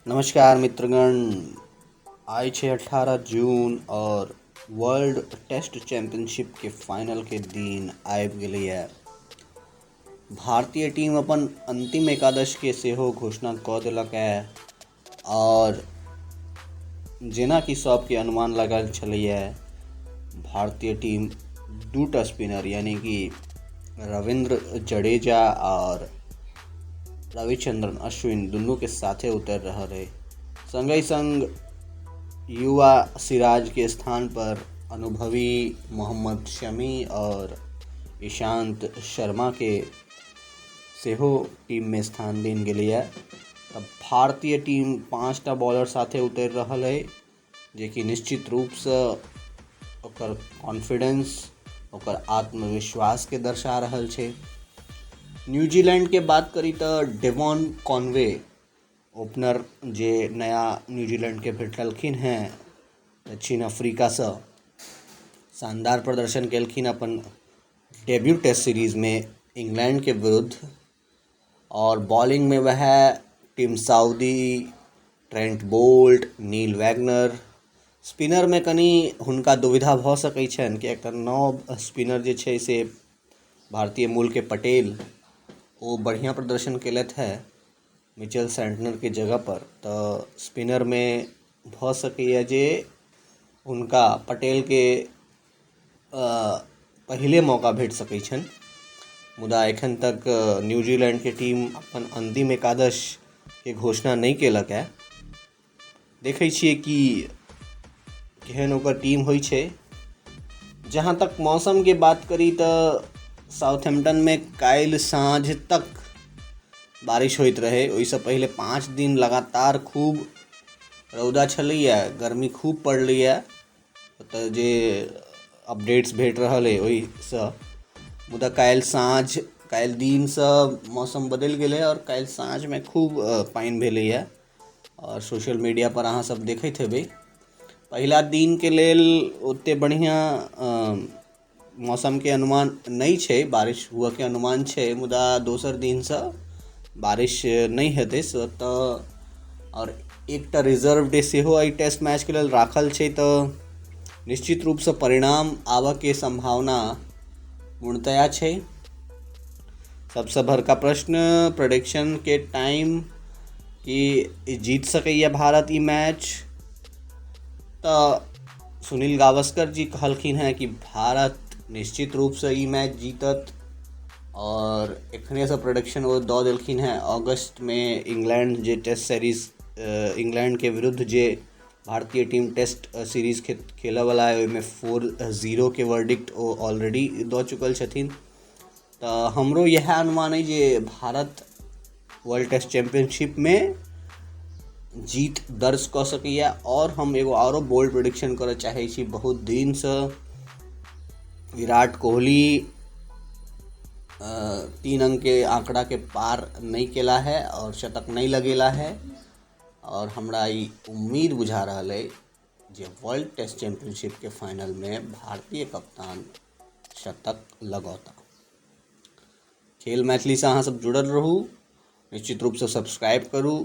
नमस्कार मित्रगण। आइ छै 18 जून और वर्ल्ड टेस्ट चैंपियनशिप के फाइनल के दिन आबि गेलैए। भारतीय टीम अपन अंतिम एकादश के सेहो घोषणा कऽ देलक है और जेना कि सबके अनुमान लागल छलैए, भारतीय टीम दूटा स्पिनर यानी कि रविंद्र जडेजा और रविचंद्रन अश्विन दुनू के साथे उतरि रहल है। संगहि संग युवा सिराज के स्थान पर अनुभवी मोहम्मद शमी और ईशांत शर्मा के सेहो टीम में स्थान देल गेलैए। तऽ भारतीय टीम 5टा बॉलर साथे उतरि रहल है, जेकि निश्चित रूपसँ ओकर कॉन्फिडेंस, ओकर आत्मविश्वासके दर्शा रहल छै। न्यूजीलैंडके बात करी तऽ डेवॉन कॉनवे ओपनर जे नया न्यूजीलैंडके भेटलखिन हेँ दक्षिण अफ्रीकासँ, शानदार प्रदर्शन केलखिन अपन डेब्यू टेस्ट सीरीजमे इंग्लैंडके विरुद्ध। और बॉलिंगमे वएह Tim Southee, Trent Boult, Neil Wagner. स्पिनरमे कनि हुनका दुविधा भऽ सकै छनि, किएक तऽ नव स्पिनर जे छै से भारतीय मूलके पटेल, ओ बढ़िआँ प्रदर्शन केलथि हेँ मिचेल सेंटनरके जगहपर। तऽ स्पिनरमे भऽ सकैए जे हुनका पटेलके पहिले मौका भेट सकै छनि। मुदा एखन तक न्यूजीलैंडके टीम अपन अन्तिम एकादशके घोषणा नहि केलक हेँ। देखै छियै कि केहन ओकर टीम होइ छै। जहाँ तक मौसमके बात करी तऽ साउथहैम्पटनमे काल्हि साँझ तक बारिश होइत रहै। ओहिसँ पहिले 5 दिन लगातार खूब रौदा छलैए, गर्मी खूब पड़लैए ओतऽ, जे अपडेट्स भेट रहल अइ ओहिसँ। मुदा काल्हि साँझ, काल्हि दिनसँ मौसम बदलि गेलै आओर काल्हि साँझमे खूब पानि भेलैए आओर सोशल मीडियापर अहाँसभ देखैत हेबै। पहिला दिनके लेल ओतेक बढ़िआँ मौसमके अनुमान नहि छै, बारिश हुअके अनुमान छै, मुदा दोसर दिनसँ बारिश नहि हेतै से तऽ। आओर एकटा रिजर्व डे सेहो एहि टेस्ट मैचके लेल राखल छै, तऽ निश्चित रूपसँ परिणाम आबऽके सम्भावना पूर्णतया छै। सबसँ बड़का प्रश्न प्रेडिक्शनके टाइम कि जीत सकैए भारत ई मैच? तऽ सुनील गावस्कर जी कहलखिन हेँ कि भारत निश्चित रूपसँ ई मैच जीतत और एखनेसँ प्रोडिक्शन ओ दऽ देलखिन हेँ। अगस्तमे इंग्लैंड जे टेस्ट सीरीज, इंग्लैंडके विरुद्ध जे भारतीय टीम टेस्ट सीरीज खेलयवला अइ, ओहिमे 4-0के वर्डिक्ट ओ ऑलरेडी दऽ चुकल छथिन। तऽ हमरो इएह अनुमान अइ जे भारत वर्ल्ड टेस्ट चैम्पियनशिपमे जीत दर्ज कऽ सकैए। आओर हम एगो आरो बोल्ड प्रेडिक्शन करऽ चाहै छी। बहुत दिनसँ विराट कोहली 3 अंकके आंकड़ाके पार नहि केला है आओर शतक नहि लगेला है और हमरा ई उम्मीद बुझा रहल अइ जे वर्ल्ड टेस्ट चैम्पियनशिपके फाइनलमे भारतीय कप्तान शतक लगौता। खेल मैथिलीसँ अहाँसभ जुड़ल रहू, निश्चित रूपसँ सब्सक्राइब करू।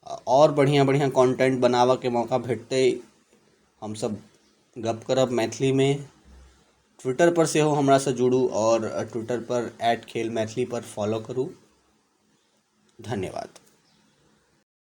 आओर बढ़िआँ बढ़िआँ कॉन्टेंट बनाबऽके मौका भेटतै, हमसभ गप करब मैथिलीमे। ट्विटर पर सेहो हमरासँ जुड़ू आओर ट्विटर पर @खेलमैथिली पर फॉलो करू। धन्यवाद।